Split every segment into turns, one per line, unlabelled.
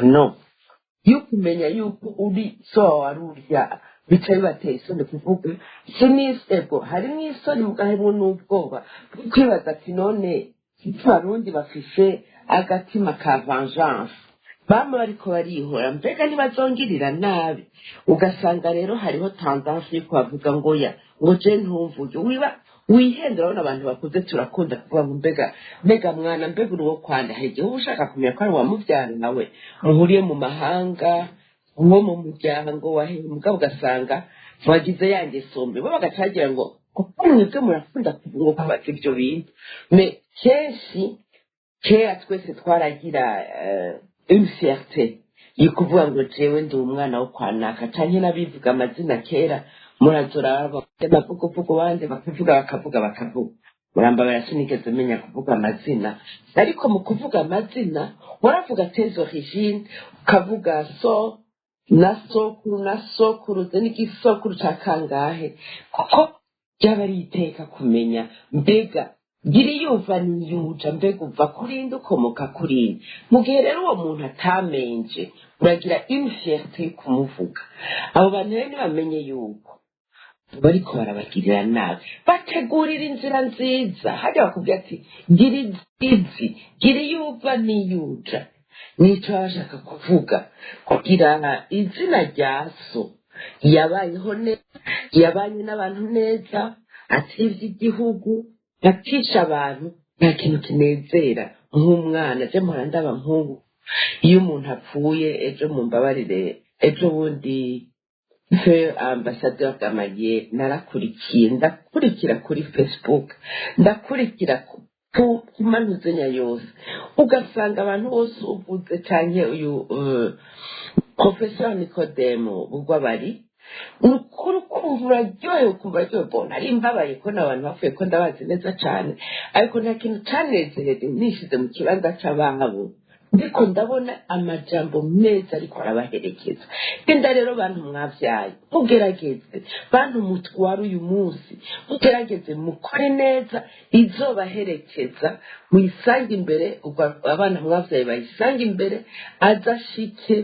No yo kumenya yuko uri so wari urya, bica bibateye isoni kuvuga ego harimo isoni, muga n'ubwoba bwo kwibaza ati: "None Abarundi bafise agatima ka vengeance, bama bariko barihora, mbega ntibazongirira nabi?" Ugasanga rero hariho tendance yo kubavuga ngo ya ngo je ntumvuge, wiba wihenda. Urabona, abantu bakuze turakunda kuvuga ngo: "Mbega, mbega mwana, mbega uri uwo kwanda?" Hari igihe uba ushaka kumenya ko ari uwamubyara nawe muhuriye mu mahanga, nko mu muryango wa mugabo, ugasanga wagize ya ngeso mbi, bo bagacagira ngo kuko mwebwe murakunda ngo kubaza ibyo bintu. Mais kenshi kera twese twaragira une fierté yo kuvuga ngo jewe ndi umwana wo kwa naka, canke n'abivuga amazina kera. Murazora amavugovugo bandi bakavuga, bakavuga, bakavuga. Murambabara, sinigeze menya kuvuga amazina, ariko mu kuvuga amazina waravuga tes origines, ukavuga so na sokuru na sokuruze n'igisokuru ca kangahe, kuko byaba ari iteka kumenya mbega gira yumva niyuja, mbega uva kurinde, ukomoka kurinde. Mu gihe rero uwo muntu atamenje, uragira une fierté yo kumuvuga. Abo bantu rero ntibamenye yuko bariko barabagirira nabi, bategurira inzira nziza. Hajya bakubwira ati: "Gira izi, gira iyo uva n'iyuja." Nico baba bashaka kuvuga, kugira izina rya so yabayeho neza, yabanye n'abantu neza, ativye igihugu, atisha abantu. Nta kintu kinezera nk'umwana. Je mpora ndaba nk'ubu iyo umuntu apfuye ejo, mumbabarire, ejo bundi feu ambassadeur Gamaliel, narakurikiye, ndakurikira kuri Facebook, ndakurikira ku manuzenya yose, ugasanga abantu bose uvuze, canke uyu professeur Nicodemo Bugwabari, ni ukuri ukumva uraryohewe, ukumva uraryohewe. Bon, nari mbabaye ko n'abantu bapfuye, ko ndabazi neza cane, ariko nta kintu canezereje nishize mu kibanza c'ababo, ndiko ndabona amajambo meza ariko arabaherekeza. Genda rero, bantu mwavyaye, mugerageze, bantu mutwara uyu munsi, mugerageze mukore neza, izobaherekeza muyisange imbere. Ubwo abana mwavyaye bayisange imbere, azashike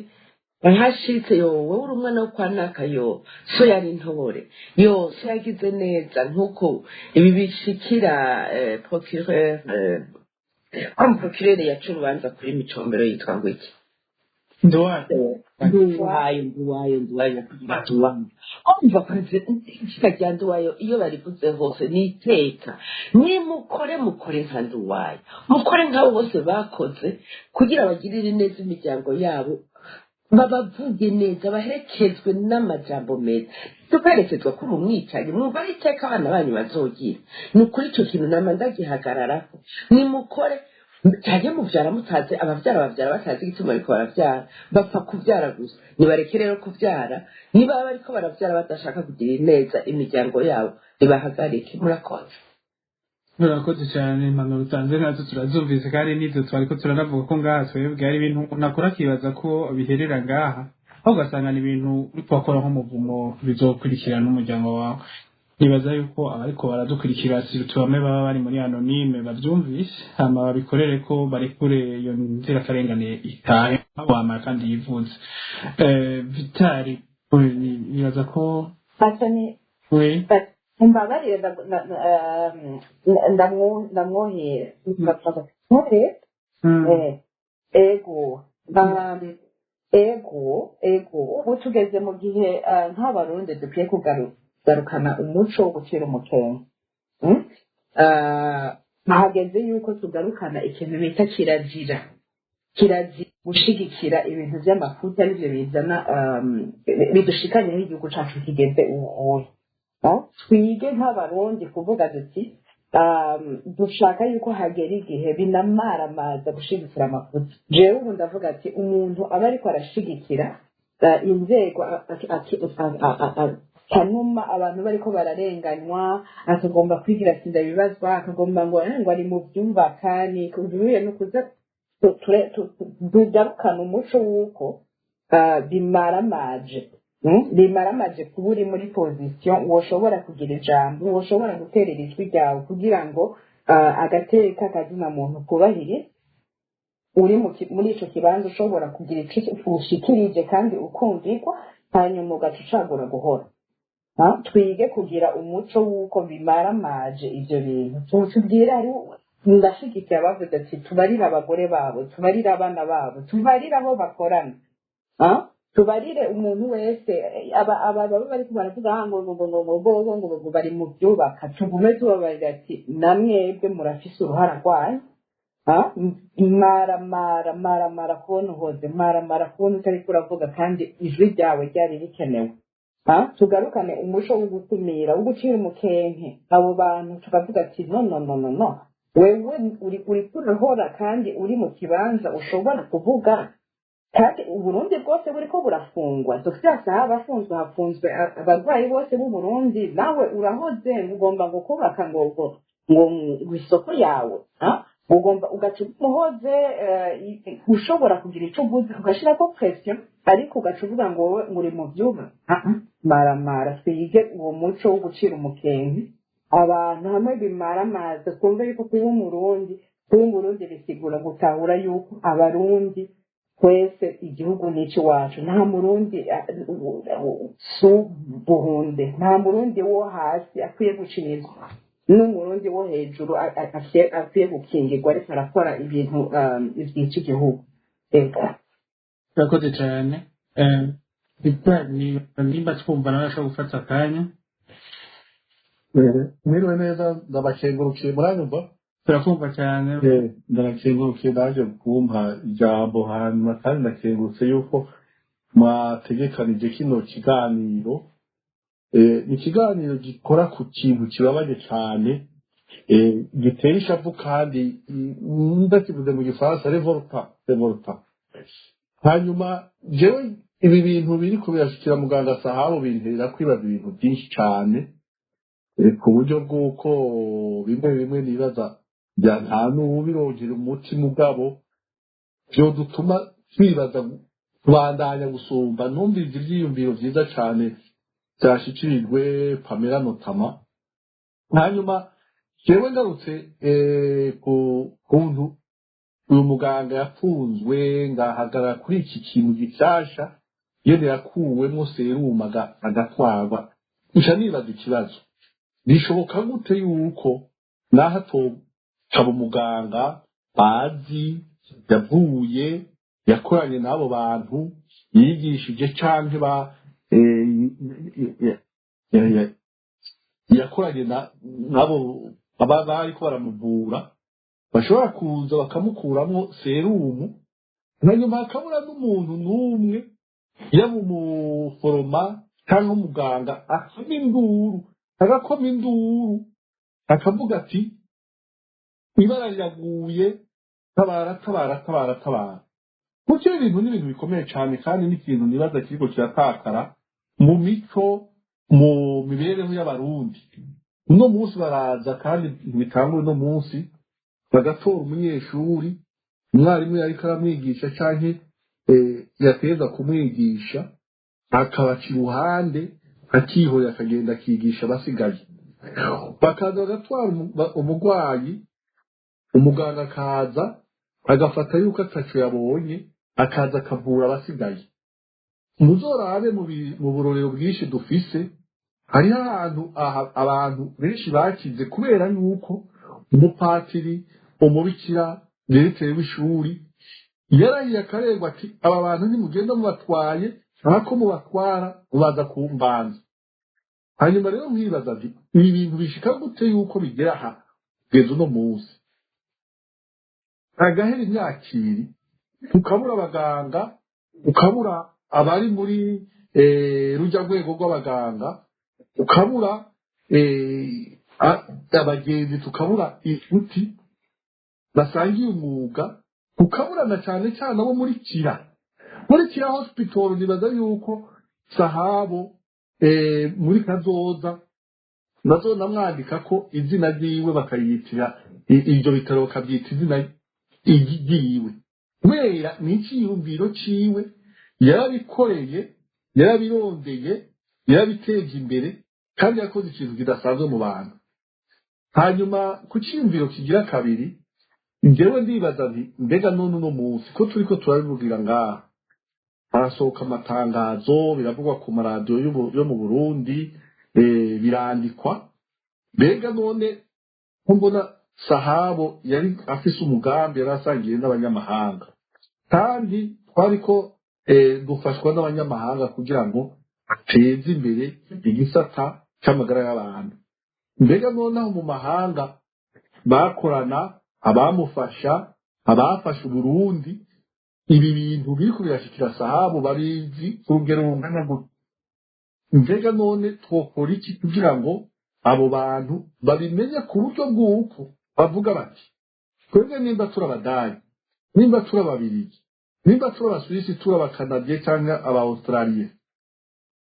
ahashitse: "Yo, wowe uri umwana wo kwa naka, yo so yari intore, yo so yagize neza." Nk'uko ibi bishikira procureur, wa procureur yaca urubanza kuri Micombero, yitwa ngo iki?
Nduwayo.
Nduwayo, Nduwayo, Nduwayo, Nduwayo. Umva izina rya Nduwayo iyo barivuze hose ni iteka. Nimukore, mukore nka Nduwayo, mukore nk'abo bose bakoze kugira bagirire neza imiryango yabo, babavuge neza, baherekezwe n'amajambo meza. Tukaherekezwa kuri umwicanyi, mwumva ari iteka abana banyu bazogira? Ni ukuri icyo kintu nama ndagihagararako. Nimukore cyane, mubyara mutazi, ababyara babyara batazi igituma ariko barabyara, bapfa kubyara gusa. Nibareke rero kubyara. Niba bariko barabyara badashaka kugirira neza imiryango yabo, nibahagarike. Murakoze.
Murakoze cyane. Impanuro utanze nazo turazumvise, kandi n'izo twariko turanavuga ko ngaha twebwe hari ibintu nakora akibaza ko biherera ngaha, aho ugasanga ni ibintu uriko wakora nk'umuvumo bizokurikirana n'umuryango wawe. Nibaza yuko abariko baradukurikira, surtout bamwe baba bari muri anonyme, bavyumvise, hama babikorere ko barekure iyo nzirakarengane itahe wama kandi yivuze. Vitali, nibaza ko
Basoni.
We.
Mumbabarire, ndamwohera mwohere. Ego, ego, ego, ubu tugeze mu gihe nk'Abarundi dukwiye kugarukana umuco wo gucira umukenke. Hageze yuko tugarukana ikintu bita kirazira, kirazira gushigikira ibintu by'amafuti, aribyo bizana bidushikanye n'igihugu cacu kigeze ubu. Twige nk'Abarundi kuvuga duti dushaka yuko hagera igihe binamaramaza gushigikira amafuti. Jewe ubu ndavuga ati umuntu aba ariko arashigikira inzego kanuma abantu bariko bararenganywa, akagomba kwigira sindabibazwa, akagomba ngo ngo ari mu byumba, kandi bihuye no kuza tugarukana umuco w'uko bimaramaje, Bimaramaje kuba uri muri position woshobora kugira ijambo, woshobora guterera ijwi ryawe kugira ngo agateka kazina muntu kubahire. Uri muri ico kibanza ushobora kugira ico ushikirije kandi ukumvikwa, hanyuma ugaca ucagura guhora. Twige kugira umuco w'uko bimaramaje ivyo bintu. Tubwire, hariho, ndashigikiye abavuze ati tubarire abagore babo, tubarire abana babo, tubarire aho bakorana. Tubarire umuntu wese aba baba bariko baravuga ngo ngo ngo ngo ngo ngo ngo ngo bari mu byubaka. Tugume tubabarira ati namwebwe murafise uruhara rwanyu. Mara mara mara mara kubona uhoze, mara mara kubona utariko uravuga kandi ijwi ryawe ryari rikenewe. Tugarukane umuco wo gukumira, wo gucira umukenke abo bantu, tukavuga ati no, no, no, no, no, wewe uri uriko urahora kandi uri mu kibanza ushobora kuvuga, kandi Uburundi bwose buriko burafungwa. Dr Sahabo afunzwe, hafunzwe abarwayi bose b'Uburundi, nawe urahoze ngo ugomba ngo kubaka ngo isoko yawe, ha? Ugomba ugaca umuhoze, ushobora kugira ico uvuze ugashirako pression, ariko ugaca uvuga ngo wowe uri mu vyuba. Maramara twige uwo muco wo gucira umukenke abantu hamwe bimaramaza, twumve yuko kuba Umurundi bisigura gutahura yuko Abarundi twese igihugu ni iwacu. Nta Murundi buhunde, nta Murundi wo hasi akwiye gucinyizwa n'Umurundi wo hejuru akwiye gukingirwa ariko arakora ibintu vyica igihugu. Ego.
Urakoze cyane. Victor, nimba twumva nawe ashobora gufata akanya.
Mwiriwe neza, ndabakengurukiye. Muranyumva?
Turakumva cyane.
Ndabakengurukiye naje kumpa ijambo, hanyuma kandi ndakengurutse yuko mwategekanije kino kiganiro. Ni ikiganiro gikora ku kintu kibabaje cyane, giteye ishavu kandi ndakivuze mu gifaransa révoltant. Hanyuma jewe ibi bintu biri kubirashikira muganga Sahabo bintera kwibaza ibintu byinshi cyane, ku buryo bw'uko bimwe bimwe nibaza bya nta n'uwubirongera umuti, mugabo vyodutuma twibaza kubandanya gusumba. Numvise ivyiyumviro vyiza cane vyashikirijwe Pamela Notama. Hanyuma jewe ngarutse ku kuntu uyu muganga yafunzwe, ngahagarara kuri iki kintu gishasha yene yakuwemwo serumu agatwarwa, nca nibaza ikibazo: bishoboka gute yuko naho atokaba umuganga bazi yavuye yakoranye n'abo bantu yigishije canke ba yakoranye nabo baba bariko baramuvura, bashobora kuza bakamukuramwo serumu, hanyuma hakabura n'umuntu n'umwe, yaba umuforoma cyangwa umuganga, akoma induru, agakoma induru akavuga ati ibara riraguye, tabara, tabara, tabara, tabara? Kuko ibi bintu ni ibintu bikomeye cyane, kandi n'ikintu nibaza kiriko kiratakara mu mico, mu mibereho y'Abarundi. Uno munsi baraza, kandi ntibitangwa uno munsi, bagatora umunyeshuri, umwarimu yariko aramwigisha canke yateza kumwigisha, akabaca iruhande akihoye akagenda akigisha abasigaye. Bakaza bagatwara umugwayi, umuganga akaza agafata yuko ataco yabonye, akaza akavura abasigaye. Muzorabe mu burorero bwinshi dufise, hariho ahantu abantu benshi bakize kubera yuko umupatiri, umubikira, diregiteri w'ishuri yarahiye akarerwa ati aba bantu ntimugenda mubatwaye, ntako mubatwara mubaza kumbanza. Hanyuma rero nkibaza nti ibi bintu bishika gute yuko bigera aha kugeza uno munsi, hagahera imyaka ibiri, tukabura abaganga, ukabura abari muri rujya rwego rw'abaganga, ukabura abagenzi, tukabura inshuti basangiye umwuga, ukabura na cyane cyane abo muri Kira, muri Kira Hospital. Nibaza yuko Sahabo muri kazoza nazo namwandika ko izina ryiwe, bakayitira ibyo bitaro, bakabyita izina ryiwe, kubera ni icyiyumviro ciwe, yarabikoreye, yarabirondeye, yarabiteje imbere, kandi yakoze ikintu kidasanzwe mu bantu. Hanyuma ku cyiyumviro kigira kabiri Njyewe ndibaza nti mbega none uno munsi ko turiko turabivugira ngaha, harasohoka amatangazo, biravugwa ku maradiyo yo mu Burundi, birandikwa. Mbega none ko mbona Sahabo yari afise umugambi yari asangiye n'abanyamahanga, kandi twariko dufashwa n'abanyamahanga kugira ngo ateze imbere igisata c'amagara y'abantu, mbega noneho mu mahanga bakorana, abamufasha, abafasha Uburundi, ibi bintu biriko birashikira Sahabo babizi ku rugero rungana gute? Mbega none twokora iki kugira ngo abo bantu babimenye ku buryo bw'uko bavuga bati twebwe nimba turi Abadagi, nimba turi Ababirigi, nimba turi Abasuwisi, turi Abakanadiye cyangwa Aba Australiye,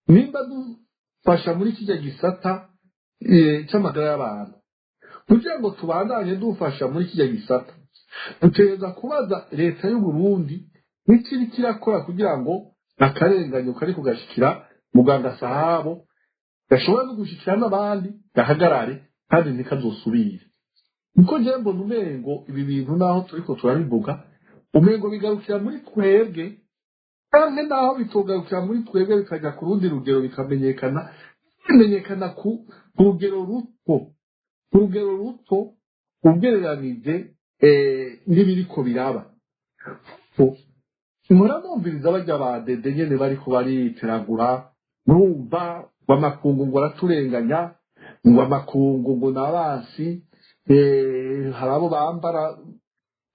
nimba dufasha muri kijya gisata c'amagara y'abantu, kugira ngo tubandanye dufasha muri kijya gisata, dutegereza kubaza leta y'u Burundi n'ikiri kirakora kugira ngo akarenganyo kari kugashikira muganga Sahabo gashobora no gushikira n'abandi gahagarare kandi ntikazosubire. Niko njyewe mbona umengo ibi bintu naho turiko turabivuga, umengo bigarukira muri twebwe, canke naho bitogarukira muri twebwe bikajya ku rundi rugero, bikamenyekana, bimenyekana ku rugero ruto, ku rugero ruto ugereranije n'ibiriko biraba. Mpora numviriza barya ba dede nyene bariko bariteragura, numva ngo amakungu ngo araturenganya, ngo amakungu ngo n'abansi, hari abo bambara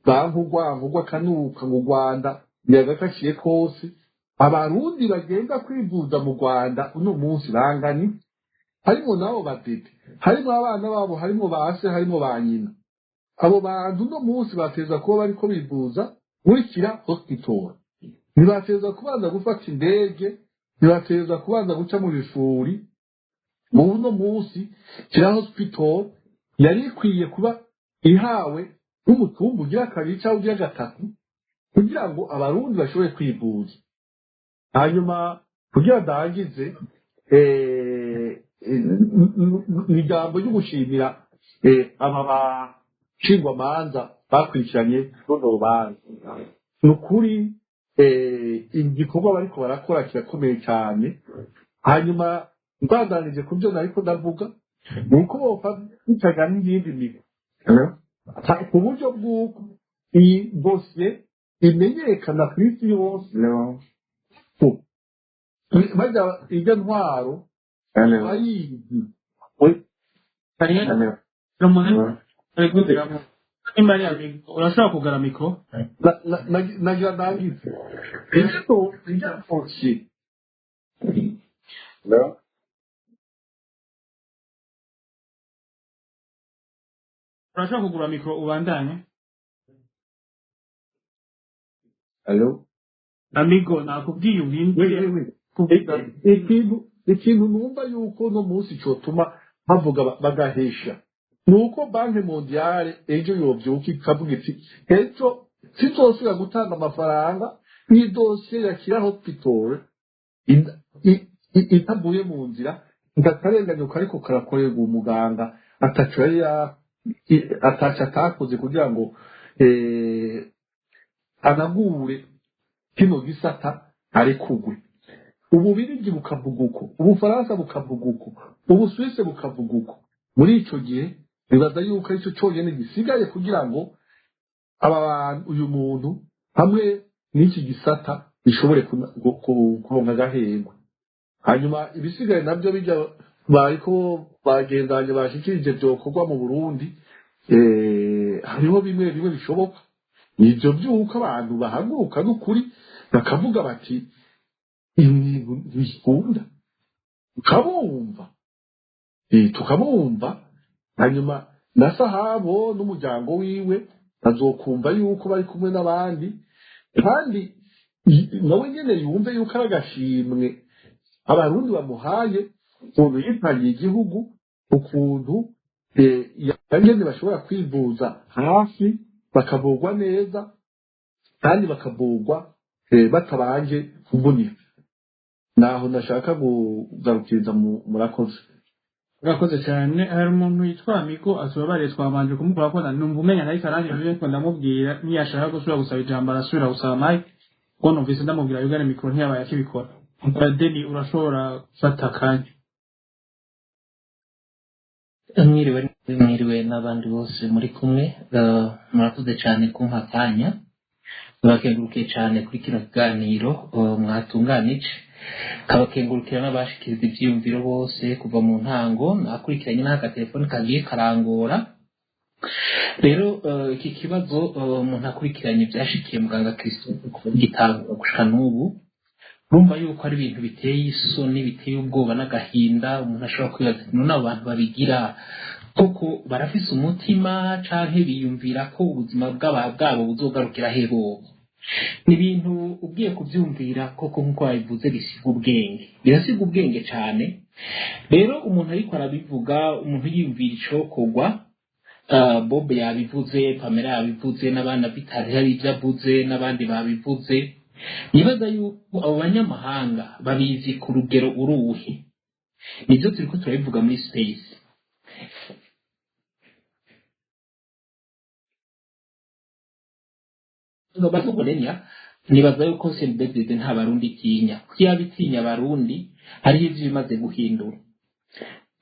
bankugwanku rw'akanuka ngo Rwanda yagakaciye kose. Abarundi bagenda kwivuza mu Rwanda uno munsi bangani, harimo n'abo badede, harimo abana babo, harimo ba se, harimo ba nyina. Abo bantu uno munsi bateza kuba bariko bivuza muri Kira Hospital, ntibateza kubanza gufata indege, ntibateza kubanza guca mu bifuri. Mu uno munsi Kira Hospital yari ikwiye kuba ihawe n'umutumba ugira kabiri cyangwa ugira gatatu kugira ngo Abarundi bashobore kwivuza. Hanyuma kugira ndangize, ijambo ryo gushimira aba bashingwamanza bakurikiranye runo rubanza. Ni ukuri igikorwa bariko barakora kirakomeye cyane. Hanyuma mbandanije ku byo nariko ndavuga, ni uko bofatanya n'iyindi migwi ku buryo bw'uko iyi dosiye imenyekana ku isi yose. Bajya irya ntwaro bayizi.
Urashobora kugara mikoro?
Nagira ndangize irya dosiye.
Urashobora kugura mikoro ubandanye?
Allo?
Amigo, nakubwiye uhindure.
Ikintu numva yuko no munsi cotuma bavuga bagahesha ni uko Banque Mondiale ejo yovyuka ikavuga iti ejo sinzosubira gutanga amafaranga, iyi dosiye ya Kira Hospital itavuye mu nzira, ngakarenganyo kariko karakorerwa umuganga ataco yari ataco atakoze kugira ngo anagure kino gisata arekugwe. Ububirigi bukavuga uko, Ubufaransa bukavuga uko, Ubusuwisi bukavuga uko. Muri ico gihe bibaza yuko aricyo cyonyine gisigaye kugira ngo aba bantu, uyu muntu hamwe n'iki gisata bishobore kuronka agahengwe. Hanyuma ibisigaye nabyo bijya bariko bagendanye bashikirije byokorwa mu Burundi, hariho bimwe bimwe bishoboka. Nivyo by'uko abantu bahaguruka n'ukuri bakavuga bati ibintu ntibikunda, tukabumva, tukabumva. Hanyuma na Sahabo n'umuryango wiwe bazokumva yuko bari kumwe n'abandi, kandi nawe nyene yumve yuko ari agashimwe Abarundi bamuhaye ukuntu yitangiye igihugu, ukuntu nyene bashobora kwivuza hafi, bakavurwa neza kandi bakavurwa batabanje kuvunika. Naho ndashaka kugarukiriza, murakoze.
Urakoze cyane. Hari umuntu yitwa Amigo atubabariye, twabanje kumukora ko numva umenya ntariko aranyumva, ariko ndamubwira niyashaka gusubira gusaba ijambo arasubira gusaba mike, kuko numvise ndamubwira yugane mikoro ntiyabaye akibikora. Deni, urashobora gufata akanya.
Mwiriwe, mwiriwe n'abandi bose muri kumwe. Murakoze cyane kumpa akanya. Turakengurukiye cyane kuri kino kiganiro mwatunganije, kabakengurukira n'abashikiriza ivyiyumviro bose kuva mu ntango. Nakurikiranye n'aka telefone kagiye karangora. Rero iki kibazo, umuntu akurikiranye ivyashikiye muganga Christophe kuva gitangura gushika n'ubu, urumva yuko ari ibintu biteye isoni, biteye ubwoba n'agahinda. Umuntu ashobora kwibaza ati: "None abo bantu babigira koko barafise umutima, canke biyumvira ko ubuzima bwabo buzogarukira he bobo?" Ni ibintu ugiye kuvyumvira koko, nk'uko babivuze, bisiga ubwenge, birasiga ubwenge cane. Rero umuntu ariko arabivuga, umuntu yiyumvira icokorwa. Bob yabivuze, Pamela yabivuze, n'abana bitari hari ibyo avuze, n'abandi babivuze. Nibaza yuko abo banyamahanga babizi ku rugero uruhe? Nibyo turiko turabivuga muri space. Bavuga, nibaza yuko CNDD nta Barundi itinya, kuko iyo itinya Abarundi hariho ivyo bimaze guhindura.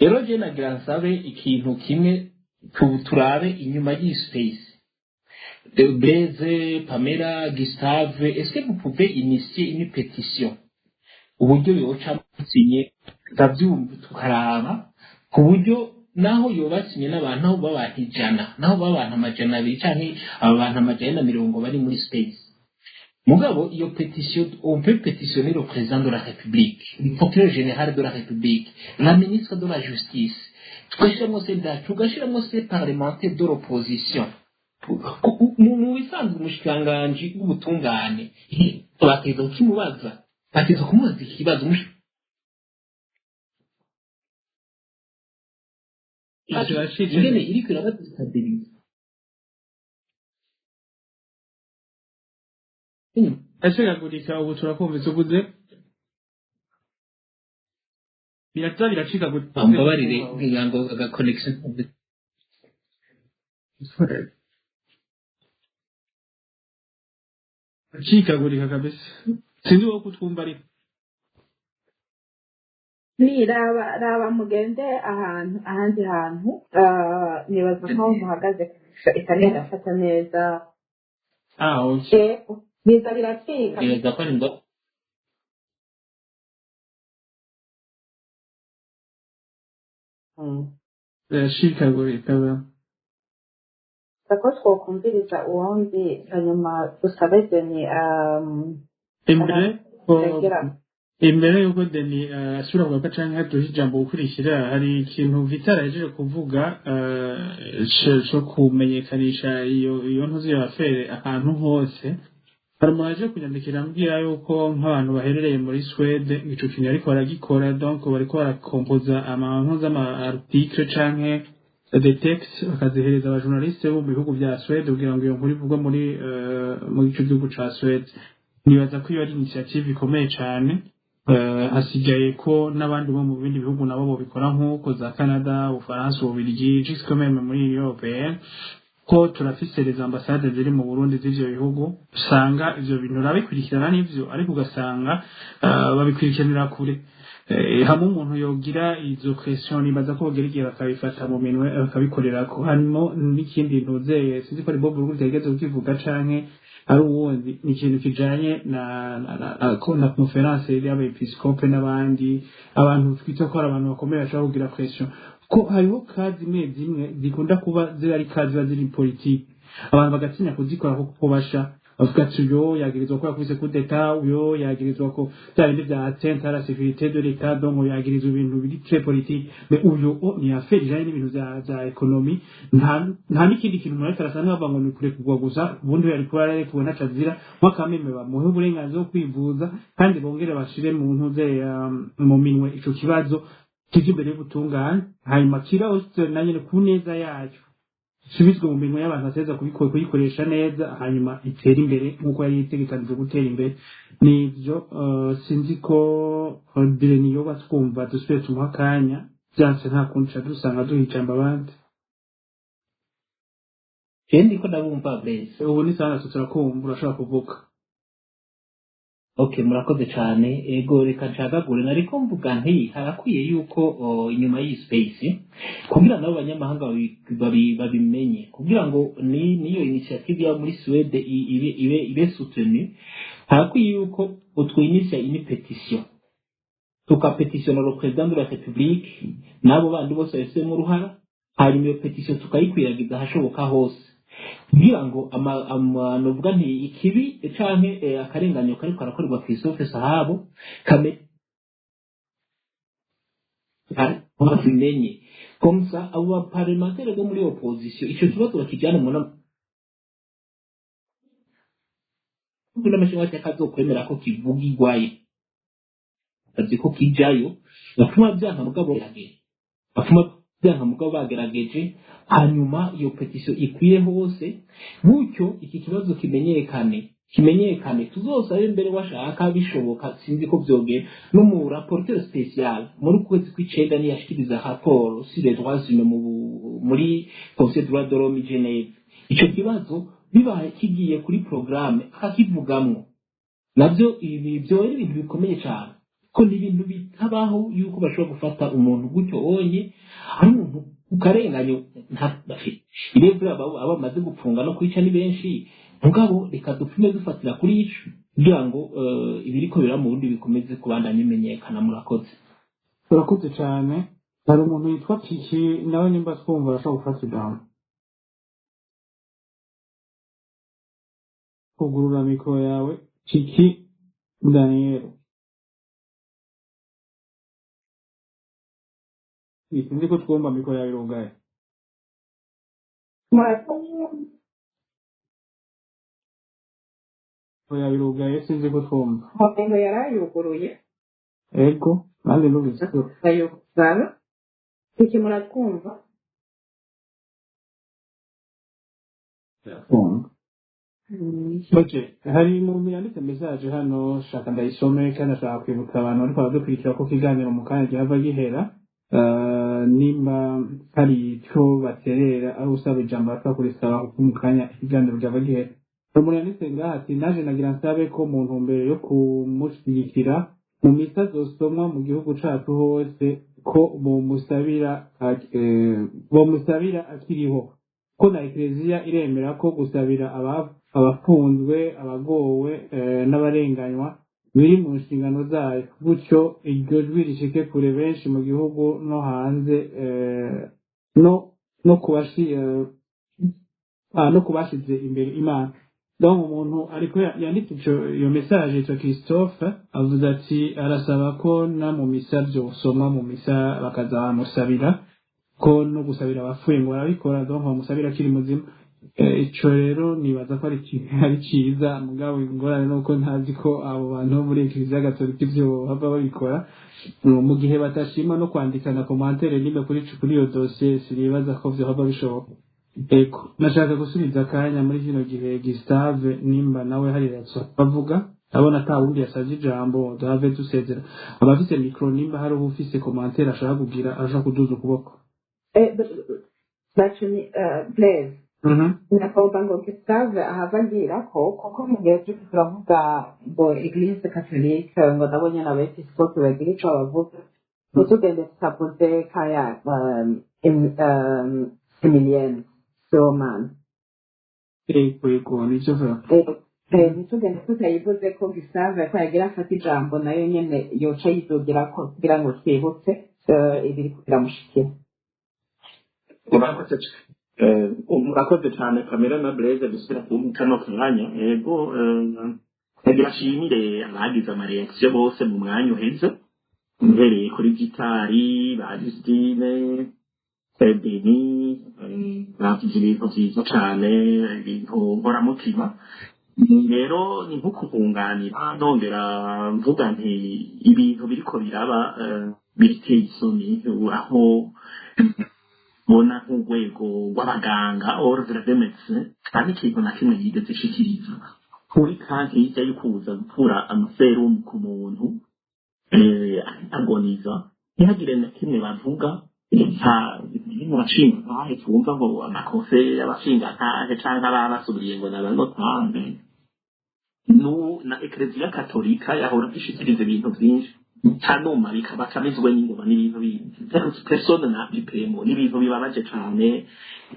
Rero je nagira nsabe ikintu kimwe: turabe inyuma y'iyi space. Blaise, Pamela, Gustave, est-ce que vous pouvez initier une pétition, uburyo yoca sinye, ndabyumva, tukaraba ku buryo naho yobasinye n'abantu, aho baba 100, naho baba abantu 200 canke aba bantu 140 bari muri space, mugabo iyo pétition, on peut pétitionner le président de la République, le procureur général de la République, la ministre de la Justice, tugashyiramo se tugashyiramo se parlementaire de l'opposition. Mu bisanzwe umushikiranganji w'ubutungane bateza kukimubaza, bateza kumubaza ikibazo. Ingene iriko irabadestabiliza.
Yacikagurika, ubu turakumvise. Uvuze biraza biracikagurika.
Mbabarire, ngira ngo aga connection.
Acikagurika kabisa, sinzi wowe kutwumva ariko.
Ni raba raba, mugende ahantu ahandi hantu. Nibaza nkaho muhagaze itari irafata neza.
Ah, okay.
Yego, biza biracika.
Nibaza ko ari ngo
Biracikagurika ba.
Ko twokumviriza uwundi, hanyuma dusabe Deni
Imbere
regera.
Imbere yuko Deni asubira kugaruka canke haduha ijambo gukurikira, hari ikintu Vital ahejeje kuvuga co kumenyekanisha iyo ntuzi iyo affaire ahantu hose. Hari umuntu aje kunyandikira ambwira yuko nk'abantu baherereye muri Swede ico kintu ariko baragikora, donc bariko barakompoza amantu z'ama article canke des textes, bakazihereza abajournaliste bo mu bihugu vya Swede kugira ngo iyo nkuru ivugwe muri ico gihugu ca Swede. Nibaza ko iyo ari initiative ikomeye cane. Hasigaye ko n'abandi bo mu bindi bihugu nabo bobikora nk'uko za Canada, Ubufaransa, Ububirigi, jusque même muri Union Européenne, ko turafise les ambassades ziri mu Burundi z'ivyo bihugu. Usanga ivyo bintu urabikurikirana n'ivyo, ariko ugasanga babikurikiranira kure. Hamwe umuntu yogira izo question, nibaza ko bogera igihe bakabifata mu minwe, bakabikorerako. Harimo n'ikindi ntuzeye, sinzi ko ari Bob Rugurika yigeze kukivuga canke ari uwundi, ni ikintu kijanye na conférence y'abepiskope n'abandi abantu twita ko ari abantu bakomeye bashobora kugira pression, ko hariho cas zimwe zimwe zikunda kuba ziba ari cas ziba ziri politike, abantu bagatinya kuzikora kuko basha bavuga ati: "Uyo yagirizwa ko yakubise coup d'état, uyo yagirizwa ko bya bindi bya atteinte à la sécurité de l'état, donc yagirizwa ibintu biri très politique." Mais uyo o ni affaire ijanye n'ibintu vya économie, nta n'ikindi kintu umuntu ariko arasa n'abavuga ngo ni kurekurwa gusa. Ubundi yari kuba yararekuwe ntaco azira, nk'akameme bamuhe uburenganzira bwo kwivuza, kandi bongere bashire mu ntuze mu minwe ico kibazo kije imbere y'ubutungane, hanyuma kira na nyene ku neza yayo isubizwe mu minwe y'abantu bateza kuyikoresha neza, hanyuma itere imbere nk'uko yari itegekanijwe gutera imbere. Nivyo. Sinzi ko Deni yoba twumva, dusubire tumuha akanya. Byanse nta kundi ca dusanga duha ijambo abandi.
Je ndiko ndabumva, Blaise.
Ubu ni sana, turakumva, urashobora kuvuga.
Okay, murakoze cyane. Ego, reka ncagagure. Nariko mvuga nti harakwiye yuko inyuma y'iyi space, kugira nabo banyamahanga babimenye, kugira ngo ni niyo initiative ya muri Suède ibe soutenue, harakwiye yuko twinitia une pétition, tukapetitiona le président de la République n'abo bandi bose babifitemo uruhara, hanyuma iyo pétition tukayikwiragiza ahashoboka hose, kugira ngo novuga nti ikibi canke akarenganyo kariko karakorerwa Christophe Sahabo kame babimenye. Comme ça abo baparlementaire bo muri opposition ico kibazo bakijyane mu nama n'amashinga kazokwemera ko kivugirwayo, azi ko kijayo, bapfuma byanka mugabo bapfuma byanka mugabo bagerageje. Hanyuma iyo pétition ikwiye hose, gutyo iki kibazo kimenyekane. Tuzosabe mbere washaka bishoboka, sinzi ko vyogera, no mu rapporteur spécial muri kwezi kw'icenda niyashikiriza rapport sur les droits humains muri Conseil des droits de l'homme i Genève, ico kibazo bibaye kigiye kuri programme akakivugamwo. Navyo ibi byo ari ibintu bikomeye cyane, ko ni ibintu bitabaho yuko bashobora gufata umuntu gutyo onye ari umuntu ukarenganyo ntafite irebure. Abo bamaze gupfunga no kwica ni benshi, mugabo reka dupfume dufatira kuri ico kugira ngo ibiriko bira mu Burundi bikomeze kubandanya bimenyekana. Murakoze.
Urakoze cyane. Hari umuntu yitwa Kiki, nawe nimba twumva arashobora gufata ijambo. Kugurura mikoro yawe, Kiki Daniel. Sinzi ko twumva, mikoro yawe irugaye.
Murakoze.
Mikoro yawe irugaye, sinzi ko twumva.
Homengo yarayuguruye.
Ego, nanjye numvise ko
Ayugara iki? Muratwumva?
Twumva. Okay, hari umuntu yanditse message hano, shaka ndayisome, kandi ashaka kwibutsa abantu ariko baradukurikira ko ikiganiro mu kanya gihava gihera. Nimba hari icyo baterera, ari usaba ijambo bashobora kurisaba, kuko mu kanya ikiganiro gihava gihera. Hari umuntu yanditse ngaha ati: "Naje nagira nsabe ko mu ntumbero yo kumushyigikira mu misa zosomwa mu gihugu cacu hose, ko bomusabira akiriho, ko na Ekleziya iremera ko gusabira abafunzwe, abagowe n'abarenganywa biri mu nshingano zayo, gutyo iryo jwi rishike kure benshi mu gihugu no hanze, no kubashize imbere Imana." Donc umuntu ariko yanditse iyo message yitwa Christophe, avuze ati arasaba ko na mu misa vyosomwa, mu misa bakaza bamusabira, ko no gusabira abapfuye ngo barabikora, donc bamusabira akiri muzima. Ico rero nibaza ko ari ciza, mugabo ingorane nuko ntazi ko abo bantu bo muri Ekleziya Gatolika ivyo bava babikora. Mu gihe batashima no kwandika na commentaire nimwe kuri iyo dossier, sinibaza ko vyohava bishoboka. Ego, nashaka gusubiza akanya muri kino gihe Gustave, nimba nawe hari bavuga. Abona ata wundi yasavye ijambo, duhave dusezera. Abafise micro, nimba hari ufise commentaire ashaka kugira, ashaka kuduza ukuboko.
Bacu ni Blaise. Ndagomba ngo Gustave ahava agirako, kuko mu gihe turiko turavuga ngo Église catholique, ngo nabo nyene abepiskopi bagira ico bavuga, ntitugende tutavuze kaya Emilienne Sibomana.
Ego, nivyo vuba.
Ntitugende tutayivuze ko Gustave ko yagira afata ijambo, nayo nyene yoca yidugirako kugira ngo twibutse ibiriko biramushikira.
Murakoze cyane Pamela na Blaise gusubira kumpa kano kanya. Yego, nagira nshimire abagize amareaction bose mu mwanya uheze, mpereye kuri Gitari, ba Justine, Beni, bavuze ibintu vyiza cane, ibintu nkoramutima. Rero ni nko kubunganira, nongera mvuga nti ibintu biriko biraba biriteye isoni, aho mbona nk'urwego rw'abaganga, ordre des médecins, nta n'ikintu na kimwe yigeze ishikiriza kuri kanti hirya yo kuza gukura amaserumu ku muntu agoniza. Ntihagire na kimwe bavuga. Nta mu bashingantahe twumva ngo amakofe y'abashingantahe canke ababasubiriye ngo nabanotambe nu na Ekereziya Katolika yahora ishikiriza ibintu vyinshi tanuma bikaba kamizwe n'ingoma n'ibintu bindi. Personne n'a pu. N'ibintu bibabaje cane,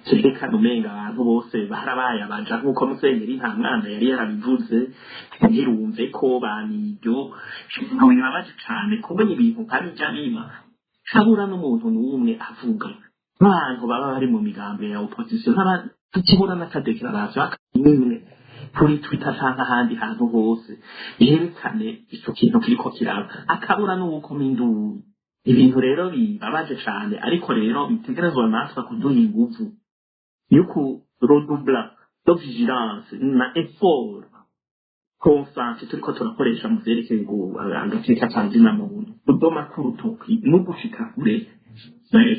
turekana umenga abantu bose barabaye abaja, nk'uko Musenyeri nta mwana yari yarabivuze, ntirumve ko baniryo. Ibintu bibabaje cane kubona ibintu nka bijya biba, habura n'umuntu n'umwe avuga. Abantu baba bari mu migambi ya opposition ntabakibura n'aka déclaration n'imwe kuri Twitter canke ahandi hantu hose yerekane ico kintu kiriko kiraba, akabura n'uwukoma induru. Ibintu rero bibabaje cane, ariko rero bitegerezwa natwe kuduha inguvu yo kuredubla de vigilance na effort constante turiko turakoresha mu vyerekeye agateka ka zina muntu, kudoma k'urutoki no gushika kure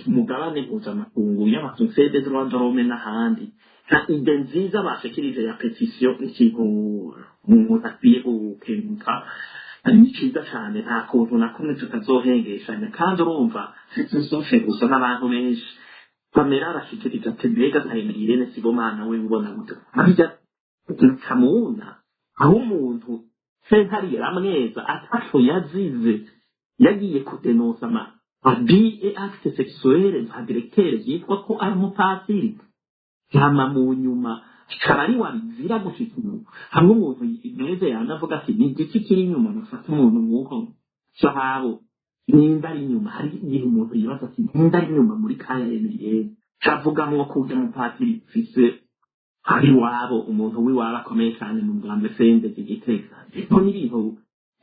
umugabane mpuzamakungu y'aba Conseil des droits de l'homme n'ahandi. Nka idée nziza bashikirije ya pétition, ikintu umuntu akwiye gukenguka, ni ciza cane. Nta kuntu na kumwe tutazohengeshanya. Kandi urumva si gusa, n'abantu benshi. Pamela arashikirije ati: "Mbega nka Emirene Sibomana we ubona gute?" Harya kamuna aho umuntu sentare yaramweza ataco yazize, yagiye kudenonsa ama abus et actes sexuels nka directeur yitwa ko ari umupatiri, hama mu nyuma akaba ari wabizira. Gushika ubu hamwe umuntu meze yanavuga ati: "Ni igiki kiri inyuma bafata umuntu nk'uko Sahabo?" Nimba ari inyuma, hari igihe umuntu yibaza ati: "Nimba ari inyuma muri kaya Emiliyeni cavugamwo kurya mupatiri mfise ari iwabo, umuntu w'iwabo akomeye cyane mu bwambwe sendege Gitega." Ibyo ni ibintu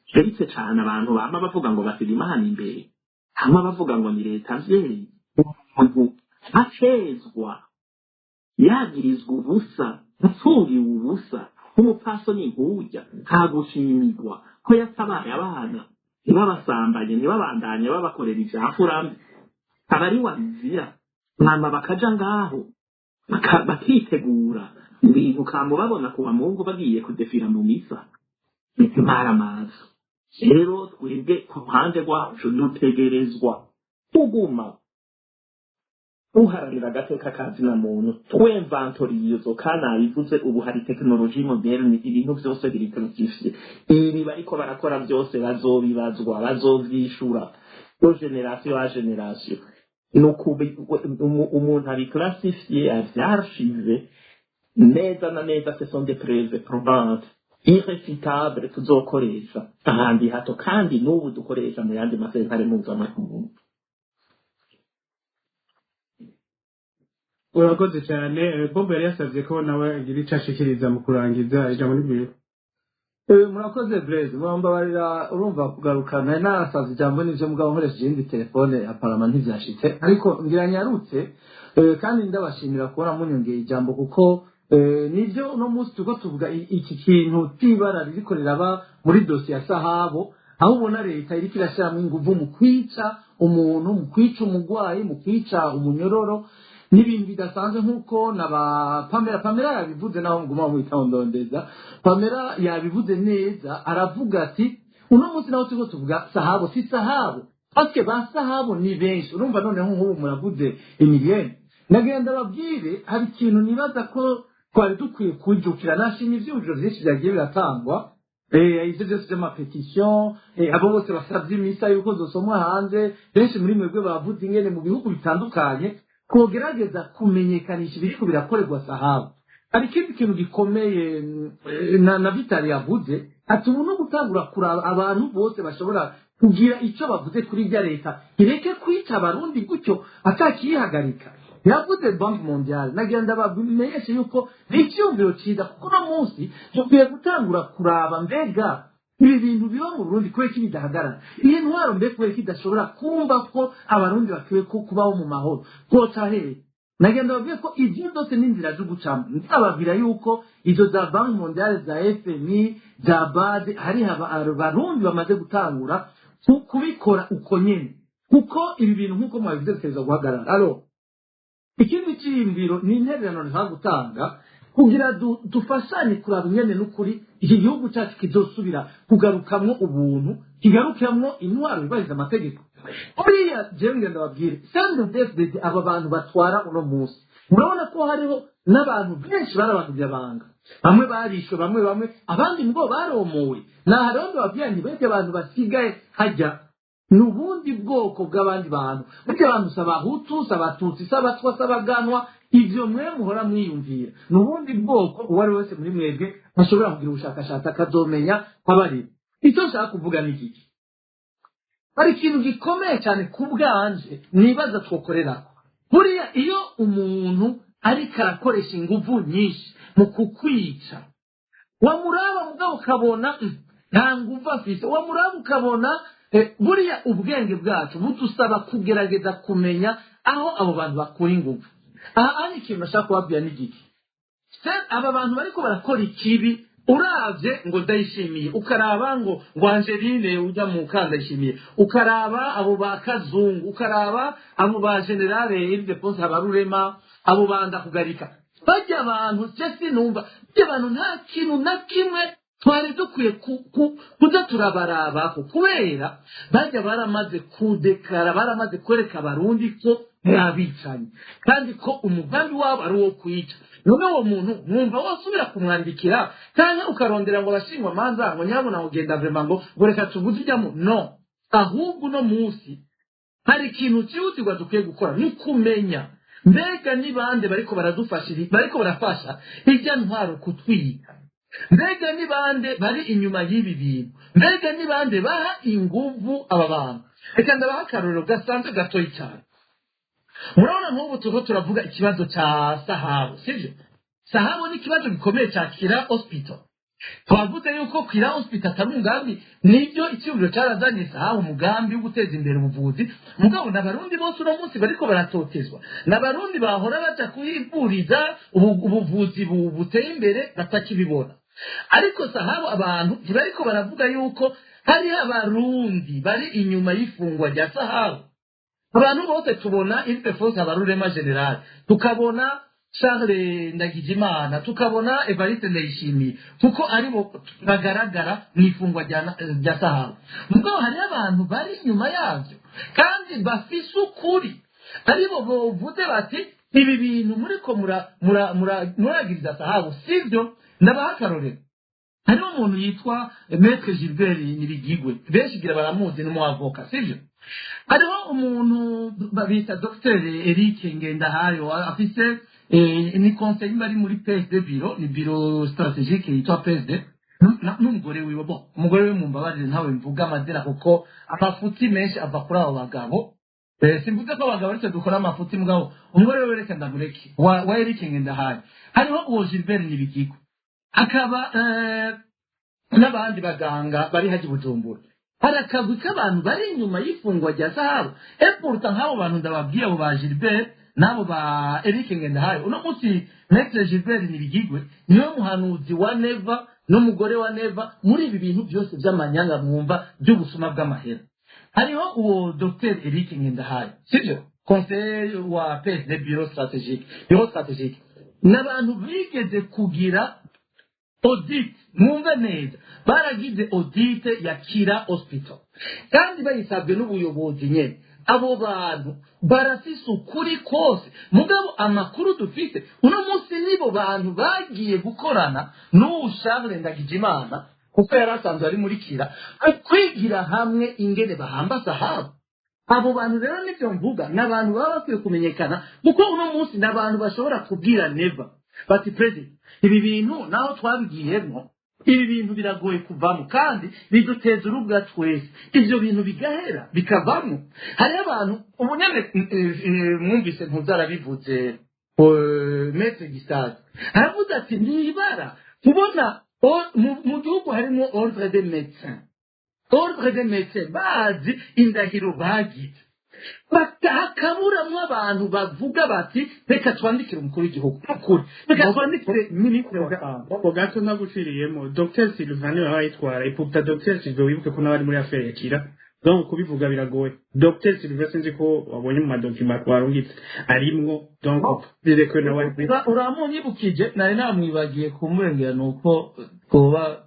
keretse cane abantu bama bavuga ngo basiga Imana imbere, hama bavuga ngo ni leta mvyeyi. Umuntu acezwa, yagirizwa ubusa, afungiwe ubusa, nk'umupfasoni nkurya, nta gushimirwa ko yatabaye abana ntibabasambanye, ntibabandanye babakorera ivyafurambi, aba ari wabizira. Hama bakaja ngaho bakitegura ibintu kamubabona kuwa Mungu bagiye kudefira mu misa maramaza. Rero twebwe ku ruhande rwacu dutegerezwa kuguma uharanira agateka ka zina muntu, twemvantorizo. Kandi nabivuze, ubu hari technologie moderne, ibintu byose biri classifié. Ibi bariko barakora byose bazobibazwa, bazovyishura de génération à génération. Umuntu abiclassifié, avyarchive neza na neza, ce sont des preuves probantes irréfutables tuzokoresha ahandi hato, kandi n'ubu dukoresha mu yandi masentare mpuzamakungu.
Urakoze cyane. Bob yari yasabye ko nawe agira icyo ashikiriza mu kurangiza. Ijambo ni rwiwe.
Murakoze Blaise, murambabarira. Urumva kugaruka nari narasavye ijambo, nivyo, mugabo nkoresheje iyindi telefone aparama ntivyashitse, ariko ngira nyarutse. Kandi ndabashimira kubona munyongeye ijambo, kuko nivyo, uno munsi turiko tuvuga iki kintu c'ibara ririko riraba muri dosiye ya Sahabo, aho ubona leta iriko irashiramwo inguvu mu kwica umuntu, mu kwica umugwayi, mu kwica umunyororo. N'ibintu bidasanzwe, nk'uko na ba Pamela yabivuze, naho nguma mwitaho ndondeza. Pamela yabivuze neza, aravuga ati: "Uno munsi naho turiko tuvuga Sahabo, si Sahabo paske ba Sahabo ni benshi." Urumva noneho nk'ubu muravuze Emilienne, nagira ndababwire, hari ikintu nibaza ko twari dukwiye kujukira. Nashimye ivyiyumviro vyinshi vyagiye biratangwa, ivyo vyose vy'ama pétition, abo bose basavye imisa yuko zosomwa hanze. Benshi muri mwebwe bavuze ingene mu bihugu bitandukanye twogerageza kumenyekanisha ibiriko birakorerwa Sahabu. Hari ikindi kintu gikomeye na Vitali yavuze ati: "Ubu no gutangura kuraba abantu bose bashobora kugira icyo bavuze kuri irya leta ireke kwica Abarundi gutyo atakiyihagarika." Yavuze Banque mondiale. Nagira ndabamenyeshe yuko ni icyumviro cyiza, kuko uno munsi dukwiye gutangura kuraba: mbega ibi bintu biba mu Burundi kubera ko bidahagarara? Iyi ntwaro mbe kubera ko idashobora kumva ko Abarundi bakwiye kubaho mu mahoro? Twoca hehe? Nagenda babwiye ko ibyo byose n'inzira zo gucamo. Ndababwira yuko izo za Banque mondiale, za FMI, za BAD, hari Abarundi bamaze gutangura kubikora uko nyene, kuko ibi bintu nk'uko mwabivuze bitegerezwa guhagarara. Alors, ikindi cyiyumviro ni intererano nshaka gutanga kugira dufashanye kuraba ingene n'ukuri iki gihugu cyacu kizosubira kugarukamwo ubuntu, kigarukamwo intwaro yubahiriza amategeko. Buriya jewe ngenda babwire, CNDD-FDD, aba bantu batwara uno munsi, murabona ko hariho n'abantu benshi bari abagumyabanga, bamwe barishwe, bamwe abandi ngo baromowe. Naha rero ndababwira nti bajya abantu basigaye hajya ni ubundi bwoko bw'abandi bantu. Burya abantu si Abahutu, si Abatutsi, si Abatwa, si Abaganwa, ivyo mwe muhora mwiyumvira. Ni ubundi bwoko. Uwo ari we wese muri mwebwe ashobora kugira ubushakashatsi akazomenya abari. Icyo nshaka kuvuga ni iki: hari ikintu gikomeye cyane ku bwanje nibaza twokorerako. Buriya iyo umuntu ariko arakoresha inguvu nyinshi mu kukwica, wamuraba mugabo ukabona nta nguvu afise, wamuraba ukabona buriya ubwenge bwacu budusaba kugerageza kumenya aho abo bantu bakura inguvu. Aha ari ikintu bashaka kubabwira ni giki? Aba bantu bariko barakora ikibi, uravye ngo Ndayishimiye, ukaraba ngo Angeline ujya mu Kandayishimiye, ukaraba abo ba Kazungu, ukaraba abo ba Général Ildefonse Habarurema, abo ba Ndakugarika, bajya abantu je sinumva, bajya abantu nta kintu na kimwe twari dukwiye kuza turabarabako, kubera bajya baramaze kudekara, baramaze kwereka Abarundi ko abicanyi kandi ko umugambi wabo ari uwo kwica. None uwo muntu mwumva wasubira kumwandikira cyangwa ukarondera ngo abashingwamanza ngo nyabuna ngo genda vraiment ngo reka tubuze ijyamo? No, ahubwo uno munsi hari ikintu cyihutirwa dukwiye gukora, ni kumenya mbega ni bande bariko baradufasha, bariko barafasha ijya ntwaro kutwika, mbega ni bande bari inyuma y'ibi bintu, mbega ni bande baha inguvu aba bantu. Reka ndabaha akarorero gasanzwe gatoyi cyane. Murabona nk'ubu turiko turavuga ikibazo cya Sahabu, sibyo? Sahabu ni ikibazo gikomeye cya Kira Hospital. Twavuze yuko Kira Hospital atari umugambi, nibyo, icyumviro cyarazanye Sahabu, umugambi wo guteza imbere ubuvuzi. Mugabo n'Abarundi bose uno munsi bariko baratotezwa, n'Abarundi bahora baja kuhivuriza ubuvuzi buteye imbere batakibibona. Ariko Sahabu abantu ntibariko baravuga yuko hariho Abarundi bari inyuma y'ifungwa rya Sahabu. Abantu bose tubona Ildefonse Habarurema Général, tukabona Charles Ndagijimana, tukabona Evariste Ndayishimiye, kuko aribo bagaragara mu ifungwa rya Sahabu. Mugabo hariho abantu bari inyuma yabyo kandi bafise ukuri, aribo bovuze bati ibi bintu muriko muragiriza Sahabu sibyo. Ndabaha akarorero: hariho umuntu yitwa Maître Gilbert Nibigigwe, benshi gira baramuzi, ni umuavoka, sibyo? Hariho umuntu bita Dr Eric Ngendahayo, afise ni conseiller bari muri PSD bureau, ni bureau stratégique yitwa PSD, n'umugore wiwe. Bon, umugore wiwe mumbabarire ntawe mvuga amazina kuko amafuti menshi ava kuri abo bagabo. Simvuze ko abagabo ariko dukora amafuti, mugabo umugore wiwe reka ndamureke, wa Eric Ngendahayo. Hariho uwo Gilbert Nibigigwe, akaba n'abandi baganga bari haji Bujumbura. Hari akagwi k'abantu bari inyuma y'ifungwa rya Sahabu. Et pourtant nk'abo bantu ndababwiye, abo ba Gilbert n'abo ba Eric Ngendahayo, uno munsi Maître Gilbert Nibigigwe niwe muhanuzi wa Neva n'umugore wa Neva muri ibi bintu byose by'amanyanga mwumva by'ubusuma bw'amahera. Hariho uwo Dr Eric Ngendahayo, sibyo, conseiller wa PSD bureau stratégique, n'abantu bigeze kugira audit. Mwumve neza, baragize audit ya Kira Hospital kandi bayisabwe n'ubuyobozi nyene. Abo bantu barafise ukuri kose. Mugabo amakuru dufise uno munsi, nibo bantu bagiye gukorana n'uwu Charles Ndagijimana, kuko yari asanzwe ari muri Kira, kwigira hamwe ingene bahamba Sahabu. Abo bantu rero nibyo mvuga, ni abantu baba bakwiye kumenyekana, kuko uno munsi ni abantu bashobora kubwira Neva bati: "Perezida, ibi bintu naho twabigiyemo, ibi bintu biragoye kuvamo kandi biduteza urubwa twese." Ibyo bintu bigahera bikavamo. Hariho abantu ubu nyene mwumvise ntuzarabivuze, Maître Gisazi aravuze ati nibara kubona mu gihugu harimo ordre de médecins, ordre de médecins bazi indahiro bagize, hakaburamwo abantu bavuga bati reka twandikire umukuru w'igihugu nukuri, reka twandikire minisitiri wa
Ako gato naguciriyemo, Dr Sylvain niwe wayitwara iputa. Dr Sylvain, wibuke ko nawe ari muri affaire ya Kira, donc kubivuga biragoye. Dr Sylvain, sinzi ko wabonye mu ma documents warungitse arimwo, donc bize ko nawe ari
Uramunyibukije, nari namwibagiye kumurengera, nuko kuba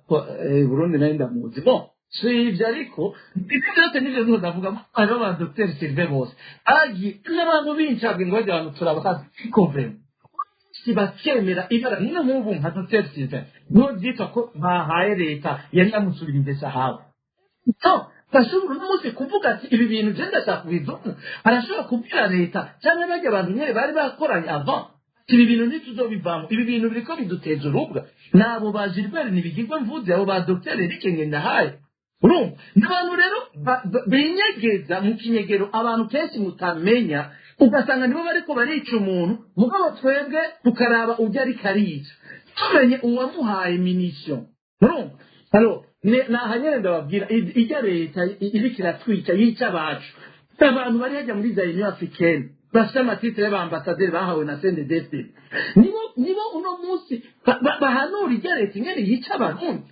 Burundi nari ndamuzi. Bon, Si ibyo, ariko ibyo byose nibyo nzo ndavuga. Hariho ba Dr Sylvain bose agiye n'abantu bincabwe ngo bajya abantu turabahazi, ariko vraiment si bakemera ibara nyine. Nk'ubu nka Dr Sylvain niho byitwa ko bahaye leta yari yamusubirije sahabu. So bashobora uno munsi kuvuga ati ibi bintu je ndashaka kubivamo. Arashobora kubwira leta cyangwa bajya abantu nyine bari bakoranye avant ati ibi bintu ntituzobivamo, ibi bintu biriko biduteza urubwa. Nabo ba Gilbert Ntibigirwa mvuze, abo ba Dr Eric Ngendahaye. Urumva ni abantu rero binyegeza mu kinyegero, abantu kenshi mutamenya, ugasanga nibo bariko barica umuntu. Mugabo twebwe tukaraba ujya ariko arica, tumenye uwamuhaye munition. Urumva, alors naha nyene ndababwira ijya leta iriko iratwica, yica abacu. Abantu bari hajya muri za Union africaine bafite ama titres y'abambasaderi bahawe na CNDD, nibo uno munsi bahanura ijya leta ingene yica Abarundi.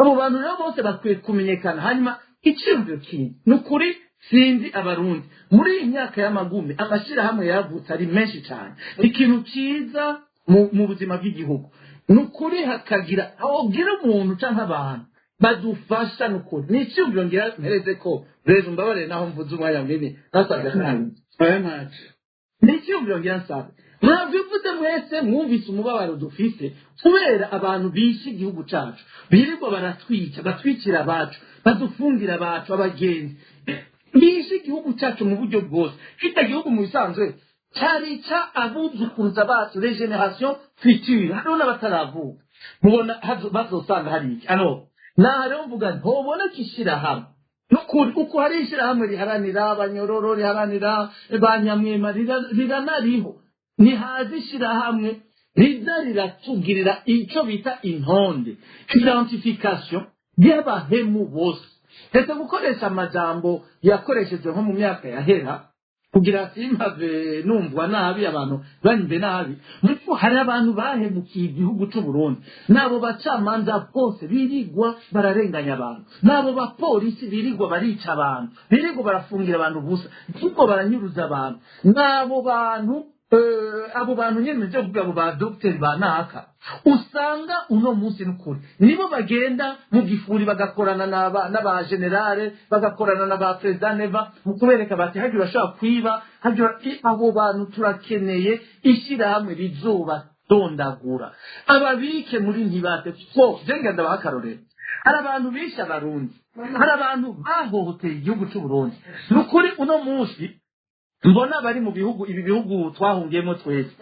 Abo bantu rero bose bakwiye kumenyekana. Hanyuma icyiyumviro kindi ni ukuri, sinzi Abarundi muri iyi myaka y'amagume amashyirahamwe yavutse ari menshi cyane. Ni ikintu cyiza mu buzima bw'igihugu. Ni ukuri hakagira aho umuntu cyangwa abantu badufasha. Ni ukuri ni icyiyumviro ngira mpereze ko rero mbabarire naho mvuze umwanya munini nasabye kandi.
Oya, ntacyo.
Ni icyiyumviro ngira nsabe. Mwabivuze mwese, mwumvise umubabaro dufise kubera abantu bishe igihugu cacu, birirwa baratwica, batwicira abacu, badufungira abacu, abagenzi, bishe igihugu cacu mu buryo bwose. Kirya gihugu mu bisanzwe cari ca abuzukuruza bacu, les générations futures. Hariho n'abataravuka mubona bazosanga hari iki. Alors naha rero mvuga ntoboneka ishirahamwe. Nukuri uko hari ishirahamwe riharanira abanyororo, riharanira ba nyamwema, riranariho. Nihaze ishirahamwe riza riratugirira icyo bita intonde, identification y'abahemu bose. Ndetse gukoresha amajambo yakoreshejwe nko mu myaka yahera kugira simpave numvwa nabi, abantu banyumve nabi. Nuko hari abantu bahemukiye igihugu cy'u Burundi, n'abo bacamanza bose birigwa bararenganya abantu, n'abo bapolisi birigwa barica abantu, birigwa barafungira abantu ubusa, birigwa baranyuruza abantu, n'abo bantu abo bantu nyene nje kuvuga, abo ba dogiteri ba naka usanga uno munsi n'ukuri nibo bagenda mu gifuri bagakorana n'aba général, bagakorana n'aba perezida Neva mu kubereka bati hagiye urashobora kwiba hagiye abo bantu turakeneye ishyirahamwe rizobadondagura, ababike muri ntibate. Kuko je ngenda ndabaha akarorero: hari abantu bishe Abarundi, hari abantu bahohoteye igihugu cy'u Burundi. Ni ukuri uno munsi mbona bari mu bihugu, ibi bihugu twahungiyemo twese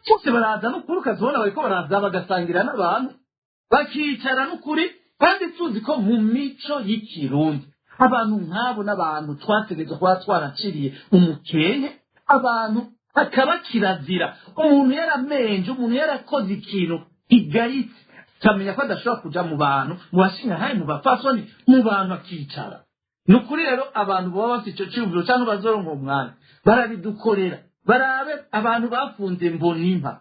bose baraza, n'ukuri ukazibona bariko baraza bagasangira n'abantu, bakicara. N'ukuri kandi tuzi ko mu mico y'ikirundi abantu nk'abo n'abantu twategerezwa kuba twaraciriye umukenke. Abantu hakaba kirazira, umuntu yaramenje, umuntu yarakoze ikintu kigayitse, tukamenya ko adashobora kuja mu bantu, mu bashingantahe, mu bapfasoni, mu bantu akicara. Ni ukuri rero abantu baba bafite icyo cyiyumviro cyangwa bazoronka umwanya barabidukorera, barabe abantu bafunze Mbonimpa.